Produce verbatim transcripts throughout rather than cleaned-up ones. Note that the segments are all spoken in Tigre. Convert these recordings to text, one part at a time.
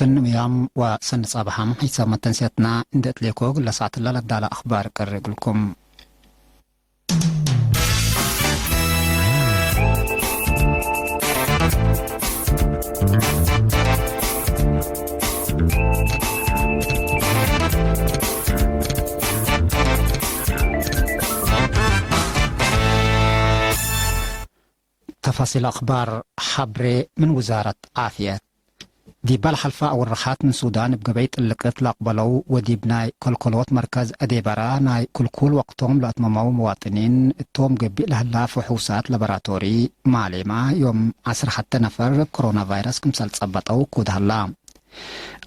ተንምያም ወሰኒ ጻብሐም ሒሳብ መተንስያትና እንዴ እትሌኮ እግለ ሰዓትለ ለዳለ አኽባር እቀርእ እግልኩም። ተፋሲል አኽባር። ሐብሬ ምን ውዛረት ዓፍየት። ዲበ ለሐልፈ አወርሓት ምን ሱዳን እብ ገበይ ጥልቅት ለአቅበለው ወዲብ ናይ ኮልኮሎት መርከዝ አዴበራ ናይ ክልኩል ወቅቶም ለአትመመው መዋጥኒን እቶም ገብእ ለህላ ፍሑሳት ለበራቶሪ ማሌማ ዮም ዐስር ሐተ ነፈር እብ ኮሮና ቫይረስ ክምሰል ጸበጠው ክውድ ሀላ።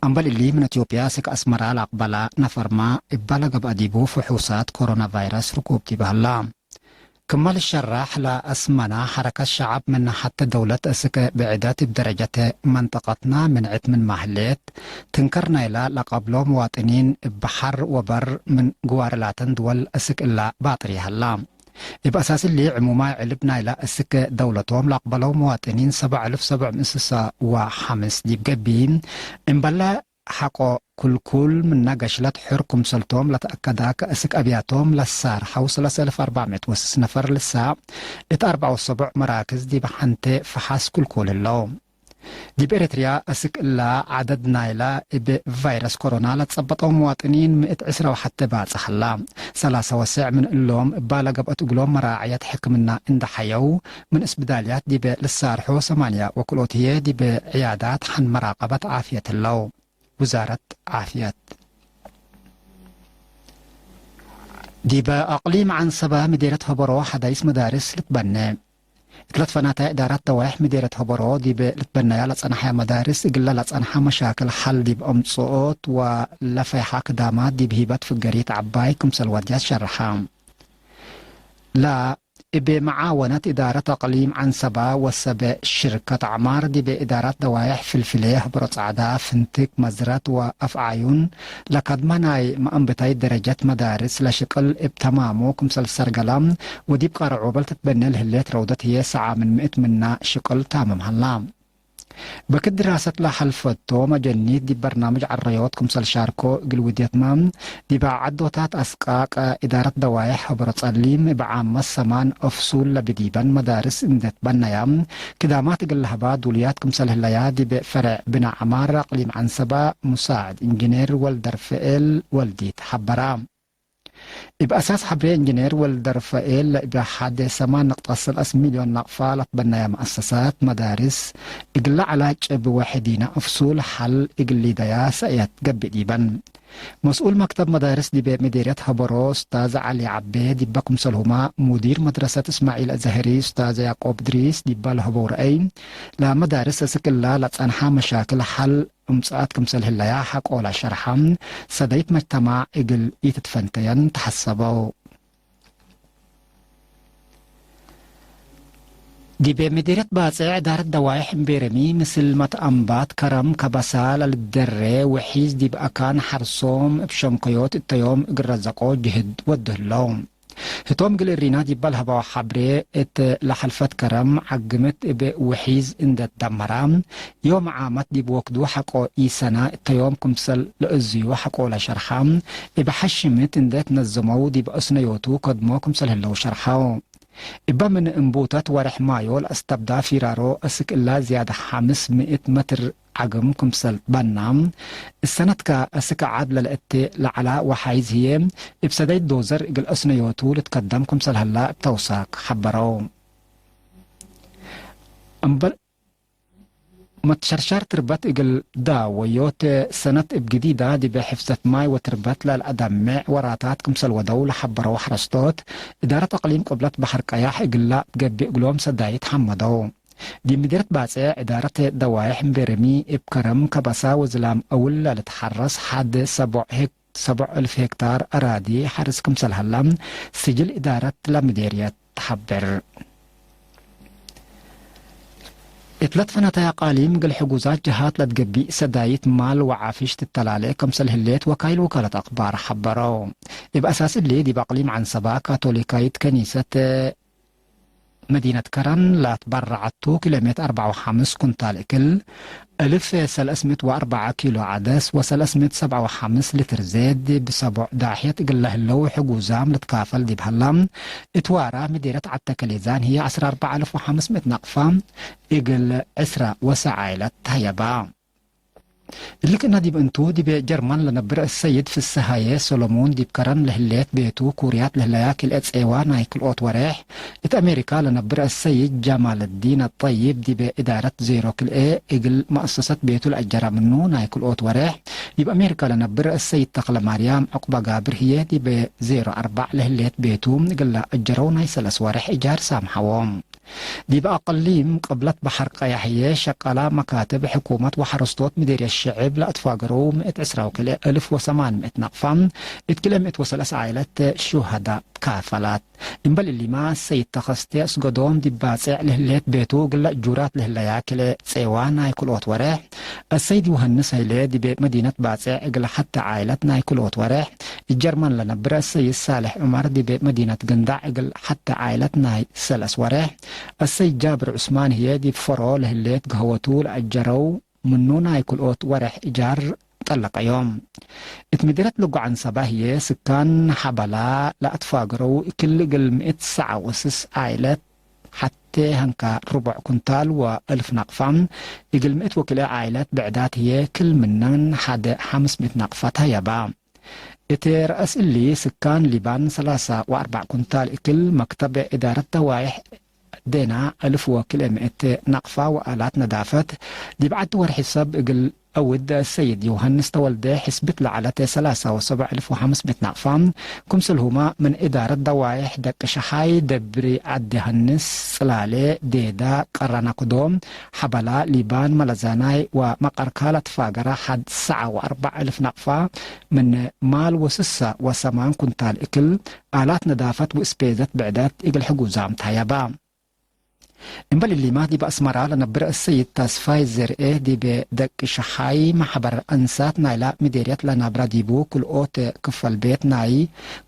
አምበል እሊ ምን ኢትዮጵያ እስክ አስመራ ለአቅበላ ነፈርማ እበ ለገብአ ዲቡ ፍሑሳት ኮሮና ቫይረስ ርኩብ ዲበ ሀላ። ክመ ልሸራሕ ለአስመና፣ ሐረከት ሸዐብ ምን ሐቴ ደውለት እስክ ብዕደት እብ ደረጀት መንጠቀትና ምንዕት ምንማ ህሌት፣ ትንከር ናይላ ለቀብሎ መዋጥኒን እብ በሐር ወበር ምን ግዋር ላተን ድወል እስክ እላ ባጥር ይሀላ። እብ አሳስ እሊ፣ ዕሙማይ ዕልብ ናይላ እስክ ደውለቶም ለአቅበለው መዋጥኒን ሰብዕ አልፍ ሰብዕ ምእት ስሳ ወሐምስ ዲብ ገብእ፣ እምበለ ሐቆ ክልኩል ምነ ገሽለት ሕር ክምሰልቶም ለተአከዳ፣ ከእስክ አብያቶም ለሳርሐው ሰለሰ አልፍ አርበዕ ምእት ወስስ ነፈር ልሳዕ እት አርበዕ ወሰቡዕ መራክዝ ዲብ ሐንቴ ፈሐስ ክልኩል ህለው። ዲብ ኤረትርያ እስክ እላ ዐደድ ናይላ እብ ቫይረስ ኮሮና ለጸበጠው መዋጥኒን ምእት ዕስራ ወሐቴ ባጽሕ ሀላ። ሰላሰ ወሰዕ ምን እሎም እባ ለገብአት እግሎም መራዐየት ሕክምና እንደ ሐየው፣ ምን እስብዳልያት ዲበ ልሳርሖ ሰማንያ ወክልኦት ህዬ ዲበ ዕያዳት ሐን መራቀበት ዓፍየት ህለው። ውዛረት ዓፍየት። ዲበ አቅሊም ዐንሰበ ምዴርየት ሆበሮ ሐዳይስ መዳርስ ልትበኔ። እት ለትፈናተየ እዳራት ደዋይሕ ምዴርየት ሆበሮ ዲበ ልትበነያ ለጸንሐየ መዳርስ እግለ ለጸንሐ መሻክል ሐል ዲብ አምጽኦት ወለፈይሐ ክዳማት ዲብ ሂበት ፍገሪት ዐባይ ክምሰል ወድያት ሸርሐ። ላ እብ መዓወነት እዳረት አቅሊም ዐንሰባ ወሰበ ሽርከት አዕማር፣ ዲበ እዳራት ደዋይሕ ፍልፍሌ፣ ህብሮ ጸዕዳ፣ ፍንትክ፣ መዝረት ወአፍዓዩን ለከድመ ናይ መአንብታይ ደረጀት መዳርስ ለሽቅል እብ ተማሙ ክምሰል ሰርገላ ወዲብ ቃርዕ ወበል ትትበኔ ለህሌት ረውደት ህዬ ሰዓ ምን ምእት ምና ሽቅል ታምም ሀላ። በክድ ድራሰት ለሐልፈቶ መጀኒት ዲብ በርናምጅ ዐረዮት ክምሰል ሻርኮ እግል ውድየትመ፣ ዲበ ዐዶታት አስቃቀ እዳረት ደዋይሕ ሀበሮ ጸሊም እብ ዓመት ሰማን አፍሱል ለብዲበን መዳርስ እንዴ ትበነያ፣ ክዳማት እግል ለሀባ ዱሉያት ክምሰል ህለያ ዲብ ፈሬዕ ብነ ዐማር አቅሊም ዐንሰባ ሙሳዕድ እንጅኔር ወልደርፈኤል ወልዲት ሐበራ። እብ አሳስ ሐብሬ እንጅኔር ወልደርፈኤል፣ ለእብ ሐደ ሰማን ነቅጠ ሰለስ ሚልዮን ናቅፋ ለትበነየ መአሰሳት መዳርስ፣ እግለ ዐላ ጨብ ወሕዲነ አፍሱል ሐል እግል ሊደያ ሰእየት ገብእ ዲበን። መስኡል መክተብ መዳርስ ዲበ ምዴርየት ሀበሮ ኡስታዝ ዐሊ ዐቤ፣ ዲበ ክምሰልሁመ ሙዲር መድረሰት እስማዒል አዘህሪ ኡስታዝ ያዕቆብ እድሪስ ዲበ ለሀበው ረአይ፣ ለመዳርስ እስክ እላ ለጸንሐ መሻክል ሐል እምጽአት ክምሰል ህለያ ሐቆለ ሸርሐ፣ ሰደይት መጅተማዕ እግል ኢትትፈንተየን ተሐሰበው። ዲቤ ምዲርየት ባጽዕ እዳረት ደዋይሕ እምቤረሚ፣ ምስል መትአንባት ከረም ከበሳ ለልትደሬ ወሒዝ ዲብ አካን ሐርሶም እብ ሸንከዮት እተዮም እግል ረዘቆ ጅህድ ወዱ ህለው። ህቶም እግል እሪና ዲበ ለሀበው ሐብሬ፣ እት ለሐልፈት ከረም ዐግምት እብ ውሒዝ እንዴ ትደመራ፣ ዮም ዓመት ዲብ ወክዱ ሐቆ ኢሰና እተ ዮም ክምሰል ለእዝዩ ሐቆለ ሸርሐ፣ እብ ሐሽምት እንዴ ትነዘመው ዲብ እስነዮቱ ከድሞ ክምሰል ህለው ሸርሐው። እበ ምን እንቡተት ወሬሕ ማዮ ለአስተብዳ ፊራሮ እስክ እላ ዝያድ ሐምስ ምእት መትር ዐግም ክምሰል በና፣ እሰነትከ እስክ ዐድ ለልእቴ ለዐላ ወሓይዝ ህዬ፣ እብ ሰደይት ዶዘር እግል አስነዮቱ ልትከደም ክምሰል ሀላ እብ ተውሳክ ሐበረው። እምበል መትሸርሻር ትርበት እግል ዳወዮት ሰነት እብ ግዲዳ ዲበ ሕፍዘት ማይ ወትርበት ለለአዳምዕ ወራታት ክምሰል ወደው ለሐበረው ሐረስቶት፣ እዳረት አቅሊም ቅብለት በሐር ቀያሕ እግላ እብ ገብእ እግሎም ሰዳይት ሐመደው። ዲብ ምዲርየት ባጽዕ፣ እዳረት ደዋይሕ እምቤረሚ እብ ከረም፣ ከበሳ ወዝላም አውል ለልትሐረስ ሐድ ሰቦዕ ሄክ-፣ ሰቦዕ እልፍ ሄክታር አራዲ ሐርስ ክምሰል ሀላ፣ ስጅል እዳረት ለምዴርየት ተሐብር። እት ለትፈነተየ አቃሊም፣ እግል ሕጉዛት ጀሃት ለትገቢእ ሰዳይት ማል ወዓፍሽ ትተላሌ ክምሰል ህሌት ወካይል ውካለት አክባር ሐበረው። እብ አሳስ እሊ፣ ዲብ አቅሊም ዐንሰባ ካቶሊካይት ከኒሰት መዲነት ከረን ላትበረዐቱ ኪሎ ሜትር አርበዕ ወሐምስ ኩንታል እክል፣ እልፍ ሰለስ ምእት ወአርበዕ ኪሎ ዐደስ ወሰለስ ምእት ሰብዕ ወሐምስ ሊትር ዜድ ብሰቦዕ ዳሕየት እግል ለህለው ሕጉዛም ልትካፈል ዲብ ሀላ፣ እት ዋራ ምዴርየት ዐድ ተከሌዛን ህዬ ዐስር አርበዕ አልፍ ወሐምስ ምእት ነቅፋ እግል ዕስራ ወሰዕ ዓይለት ተሀየባ። እሊ ክእነ ዲብ እንቱ፣ ዲብ ጀርመን ለነብር አሰይድ ፍሰሃየ ሰሎሞን ዲብ ከረን ለህሌት ቤቱ ኩርያት ለህለያ ክልኤ ጼዋ ናይ ክልኦት ወሬሕ፣ እት አሜሪካ ለነብር አሰይድ ጀማልዲን አጠይብ ዲብ እዳረት ዜሮ ክልኤ እግል መአሰሰት ቤቱ ለአጀረ ምኑ ናይ ክልኦት ወሬሕ፣ ዲብ አሜሪካ ለነብር አሰይድ ተክለማርያም ዑቅበጋብር ህዬ ዲብ ዜሮ አርበዕ ለህሌት ቤቱ እግል ለአጀረው ናይ ሰለስ ወሬሕ እጃር ሳምሐዎም። ዲብ አቅሊም ቅብለት በሐር ቀያሕ ህዬ ሸቀላ መካትብ ሕኩመት ወሐረስቶት ምዴርየት ሽዕብ ለአትፋገረው ምእት ዕስራ ወክልኤ እልፍ ወሰማን ምእት ነቅፋ፣ እት ክልኤ ምእት ወሰለስ ዓይለት ሹሀዳ ትካፈላት። እምበል እሊማ፣ ሰይድ ተኸስቴ አስገዶም ዲብ ባጼዕ ለህሌት ቤቱ እግለ እጁራት ለህለያ ክልኤ ጼዋ ናይ ክልኦት ወሬሕ፣ አሰይድ ዮሐንስ ሀይሌ ዲብ መዲነት ባጼዕ እግለ ሐቴ ዓይለት ናይ ክልኦት ወሬሕ፣ እት ጀርመን ለነብር አሰይድ ሳልሕ ዑመር ዲብ መዲነት ግንዳዕ እግል ሐቴ ዓይለት ናይ ሰለስ ወሬሕ፣ አሰይድ ጃብር ዑስማን ህዬ ዲብ ፈሮ ለህሌት ገህወቱ ለአጀረው ምኑ ናይ ክልኦት ወሬሕ እጃር ጠለቀዮም። እት ምድረት ልጓ ዐንሰባ ህዬ ስካን ሐበላ ለአትፋገረው እክል እግል ምእት ሰዓ ወስስ ዓይለት ሐቴ ሀንካ ርቡዕ ኩንታል ወእልፍ ነቅፋ፣ እግል ምእት ወክልኤ ዓይለት ብዕዳት ህዬ ክል ምነን ሐደ ሐምስ ምእት ነቅፋ ተሀየባ። እት ረአስ እሊ፣ ስካን ሊባን ሰላሳ ወአርበዕ ኩንታል እክል፣ መክተብ እዳረት ደዋይሕ ዴና እልፍ ወክልኤ ምእት ነቅፋ ወአላት ነዳፈት፣ ዲብ ዐድ ወርሒ ሰብ እግል አውድ ሰይድ ዮሐንስ ተወልደ ሕስብት ለዐለት ሰላሳ ወሰብዕ እልፍ ወሐምስ ምእት ነቅፋ፣ ክምሰልሁመ ምን እዳረት ደዋይሕ ደቅ ሸሓይ ደብሪ ዐዲ ሀንስ፣ ጽላሌ፣ ዴዳ፣ ቀረነ ክዶም፣ ሐበላ፣ ሊባን፣ መለዛናይ ወመቀርካ ለትፋገረ ሐድ ሰዓ ወአርበዕ እልፍ ነቅፋ፣ ምን ማል ወስሰ ወሰማን ኩንታል እክል፣ አላት ነዳፈት ወእስፔዘት ብዕደት እግል ሕጉዛም ተሀየባ። እምበል እሊማ፣ ዲብ አስመራ ለነብር አሰይድ ተስፋይ ዘርኤ፣ ዲብ ደቂ ሸሓይ መሕበር አንሳት ናይላ ምዴርየት ለነብረ ዲቡ ክልኦት ክፈል ቤት ናይ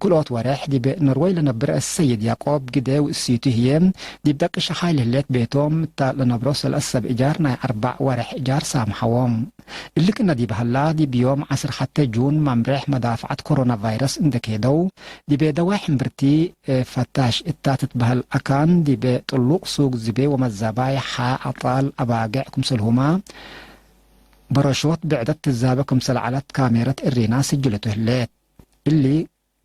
ክልኦት ወሬሕ፣ ዲብ ኖርወይ ለነብር አሰይድ ያቆብ ግደ ውእሲቱ ህዬ፣ ዲብ ደቂ ሸሓይ ለህሌት ቤቶም እተ ለነብሮ ሰለስ ሰብ እጃር ናይ አርበዕ ወሬሕ እጃር ሳምሐዎም። እሊ ክእነ ዲብ ሀላ፣ ዲብ ዮም ዐስር ሐቴ ጁን መምሬሕ መዳፍዐት ኮሮና ቫይረስ እንዴ ኬደው፣ ዲቤ ደዋይ ሕምብርቲ ፈታሽ እታ ትትበህል አካን፣ ዲቤ ጥሉቅ ሱግ ዝቤ ወመዛባይ ሐ አጣል አባጌዕ ክምሰልሁማ፣ በረሾት ብዕደት ትዛበ ክምሰል ዐለት ካሜረት እሪና ስጅለቱ ህሌት። እሊ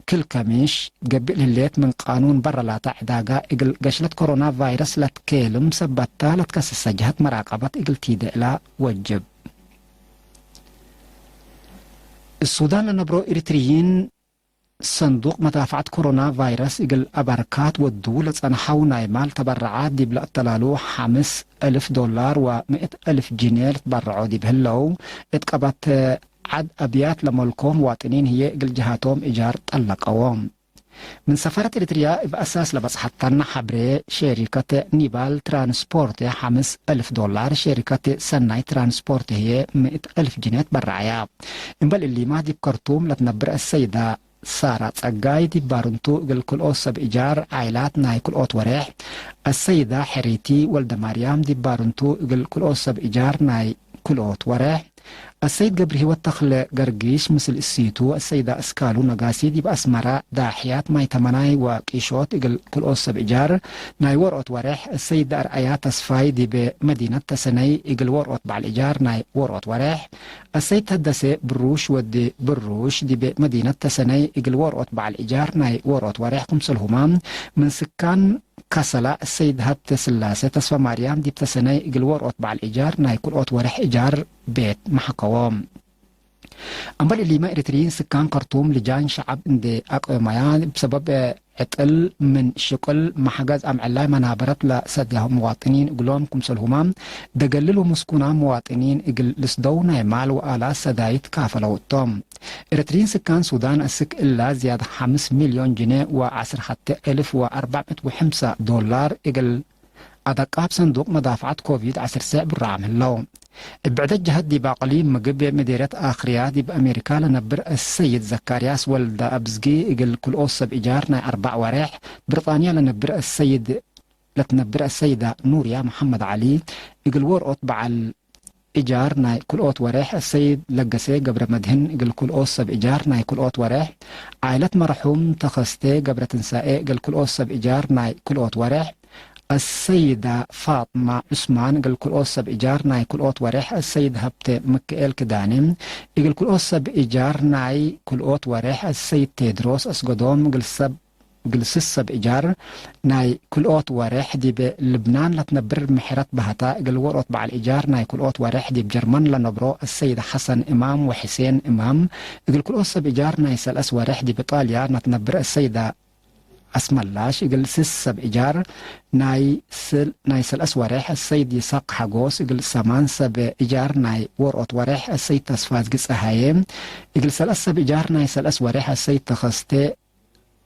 ክል ከሚሽ ገብእ ለህሌት ምን ቃኑን በረ ላተ ዕዳጋ እግል ገሽለት ኮሮና ቫይረስ ለትኬልም ሰበታ ለትከሰሰ ጀሀት መራቀበት እግል ቲደ እላ ወጅብ። እሱዳን ለነብሮ ኤሪትርይን ሰንዱቅ መዳፍዐት ኮሮና ቫይረስ እግል አበርካት ወዱ ለጸንሐው ናይ ማል ተበረዓት ዲብ ለአተላሉ ሐምስ እልፍ ዶላር ወምእት እልፍ ጅኔ ልትበረዖ ዲብ ህለው፣ እት ቀበት ዐድ አብያት ለመልኮ ምዋጥኒን ህዬ እግል ጀሃቶም እጃር ጠለቀዎም። ምን ሰፋረት ኤሪትርያ እብ አሳስ ለበጽሐተነ ሐብሬ፣ ሼሪከት ኒባል ትራንስፖርት ሐምስ እልፍ ዶላር፣ ሼሪከት ሰናይ ትራንስፖርት ህዬ ምእት እልፍ ጅኔ ትበረዐያ። እምበል እሊማ ዲብ ከርቱም ለትነብር አሰይዳ ሳራ ጸጋይ ዲብ ባርንቱ እግል ክልኦት ሰብ እጃር ዓይላት ናይ ክልኦት ወሬሕ፣ አሰይዳ ሕሪቲ ወልደማርያም ዲብ ባርንቱ እግል ክልኦት ሰብ እጃር ናይ ክልኦት ወሬሕ፣ አሰይድ ገብረሂወት ተክለ ገርጊሽ ምስል እሲቱ፣ አሰይዳ እስካሉ ነጋሲ ዲብ አስመራ ዳሕያት ማይ ተመናይ ወቂሾት እግል ክልኦት ሰብ እጃር ናይ ወርኦት ወሬሕ፣ አሰይዳ አርአያ ተስፋይ ዲብ መዲነት ተሰነይ እግል ወርኦት በዐል እጃር ናይ ወርኦት ወሬሕ፣ አሰይድ ተደሴ ብሩሽ ወዲ ብሩሽ ዲብ መዲነት ተሰነይ እግል ወርኦት በዐል እጃር ናይ ወርኦት ወሬሕ ክምሰልሁማ፣ ምን ስካን ከሰላ አሰይድ ሀብተ ስላሴ ተስፈማርያም ዲብ ተሰነይ እግል ወርኦት በዐል እጃር ናይ ክልኦት ወሬሕ እጃር ቤት መሐከዎም። እምበል እሊመ ኤሪትርይን ስካን ከርቱም ልጃን ሸዐብ እንዴ አቅመያ፣ እብ ሰበብ ዕጥል ምን ሽቅል መሕገዝ አምዕላይ መናበረት ለሰድያሁ መዋጥኒን እግሎም ክምሰልሁማ፣ ደገልል ወምስኩናም መዋጥኒን እግል ልስደው ናይ ማል ወአላት ሰዳይት ካፈለው እቶም። ኤሪትርይን ስካን ሱዳን አስክ እላ ዝያድ ሐምስ ሚልዮን ጅኔ ወዐስር ሐቴ እልፍ ወአርበዕ ምእት ወሐምሳ ዶላር እግል አደቃብ ሰንዱቅ መዳፍዐት ኮቪድ ዐስር ሴዕ ብራም ህለው። እብ ብዕደት ጀሀት ዲብ አቅሊም ምግብ ምዴርየት አክርያ ዲብ አሜሪካ ለነብር አሰይድ ዘካርያስ ወልደአብዝጊ እግል ክልኦት ሰብ እጃር ናይ አርበዕ ወሬሕ፣ ብርጣንያ ለነብር አሰይድ ለትነብር አሰይዳ ኑርያ መሐመድ ዐሊ፣ እግል ዎርኦት በዐል እጃር ናይ ክልኦት ወሬሕ አሰይድ ለገሴ ገብረመድህን፣ እግል ክልኦት ሰብ እጃር ናይ ክልኦት ወሬሕ፣ ዓይለት መርሑም ተኸስቴ ገብረትንሳኤ፣ እግል ክልኦት ሰብ እጃር ናይ ክልኦት ወሬሕ፣ አሰይዳ ፋጥማ ዑስማን፣ እግል ክልኦት ሰብ እጃር ናይ ክልኦት ወሬሕ፣ አሰይድ ሀብቴ ምክኤል ክዳኔ፣ እግል ክልኦት ሰብ እጃር ናይ ክልኦት ወሬሕ፣ አሰይድ ቴድሮስ አስገዶም፣ እግል ሰብ እግል ስስ ሰብ እጃር ናይ ክልኦት ወሬሕ ዲብ ልብናን ለትነብር ምሕረት ባህታ፣ እግል ዎርኦት በዐል እጃር ናይ ክልኦት ወሬሕ ዲብ ጀርመን ለነብሮ አሰይድ ሐሰን እማም ወሕሴን እማም፣ እግል ክልኦት ሰብ እጃር ናይ ሰልአስ ወሬሕ ዲብ ጣልያን ለትነብር አሰይዳ አስመላሽ፣ እግል ስስ ሰብ እጃር ናይ ስል-፣ ናይ ሰልአስ ወሬሕ አሰይድ ይሳቅ ሐጎስ፣ እግል ሰማን ሰብ እጃር ናይ ዎርኦት ወሬሕ አሰይድ ተስፋዝጊ ጸሃዬ፣ እግል ሰልአስ ሰብ እጃር ናይ ሰልአስ ወሬሕ አሰይድ ተኸስቴ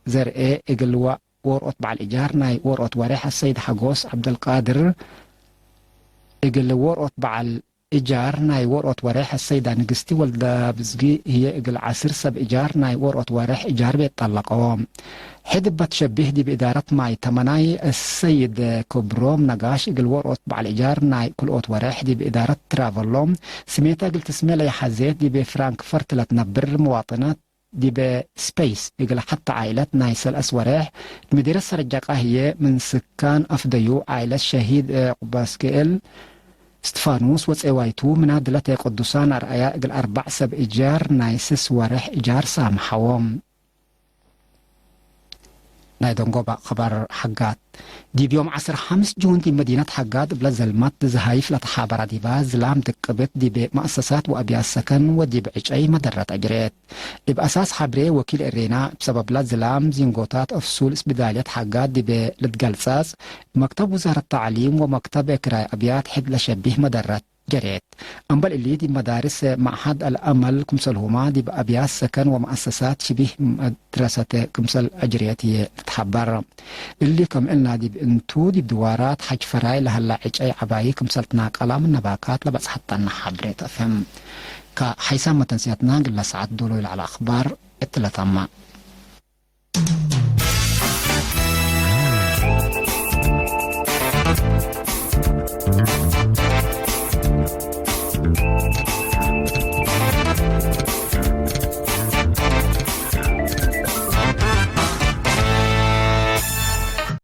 ዘርኤ፣ እግል ወ-፣ ዎርኦት በዐል እጃር ናይ ዎርኦት ወሬሕ አሰይድ ሐጎስ ዐብደልቃድር፣ እግል ዎርኦት በዐል እጃር ናይ ዎርኦት ወሬሕ አሰይዳ ንግስቲ ወልደብዝጊ ህዬ፣ እግል ዐስር ሰብ እጃር ናይ ዎርኦት ወሬሕ እጃር ቤት ጠለቀዎ። ሕድ እበ ትሸቢህ ዲብ እዳረት ማይ ተመናይ አሰይድ ክብሮም ነጋሽ፣ እግል ዎርኦት በዐል እጃር ናይ ክልኦት ወሬሕ ዲብ እዳረት ትራቨሎ ስሜተ እግል ትስሜ ለይሐዜት ዲብ ፍራንክፈርት ለትነብር መዋጥነት፣ ዲበ ስፔስ እግል ሐተ ዓኢለት ናይ ሰልአስ ወሬሕ፣ ምዲረት ሰረጃቃ ህዬ ምን ስካን አፍደዩ። ዓኢለት ሸሂድ ቁባስክኤል እስትፋኑስ ወጼዋይቱ፣ ምናድለተ ቅዱሳን አርአያ እግል አርበዕ ሰብ እጃር ናይ ስስ ወሬሕ እጃር ሳምሐዎም። ናይ ደንጎባ ክበር ሐጋት። ዲብ ዮም ዐስር ሐምስ ጁን ዲብ መዲነት ሐጋት እብለ ዘልማት ዘሃይፍ ለተሓበረ ዲበ ዝላም ድቅብት ዲብ መአሰሳት ወአብያት ሰከን ወዲብ ዕጨይ መደረት አጅሬት። እብ አሳስ ሐብሬ ወኪል እሬና፣ እብ ሰበብለ ዝላም ዚንጎታት አፍሱል እስብዳልየት ሐጋት ዲብ ልትገልጸጽ፣ መክተብ ውዛረት ተዕሊም ወመክተብ ክራይ አብያት ሕድ ለሸቢህ መደረት ጀሬት። አምበል እሊ፣ ዲብ መዳርስ መዕሀድ አልአመል ክምሰልሁመ፣ ዲብ አብያት ሰከን ወመአሰሳት ሽቢህ መድረሰት ክምሰል አጅሬት ህዬ ልትሐበር። እሊ ከም እልና ዲብ እንቱ፣ ዲብ ድዋራት ሐጅ ፈራይ ለሀላ ዕጨይ ዐባዪ ክምሰል ትናቀላ ምን ነባካት ለበጽሐተነ ሐብሬ ተፍህም። ከሐይሳም መተንስያትና፣ ግለ ሰዓት ዶሎ ለዐለ አክባር እትለ ተመ።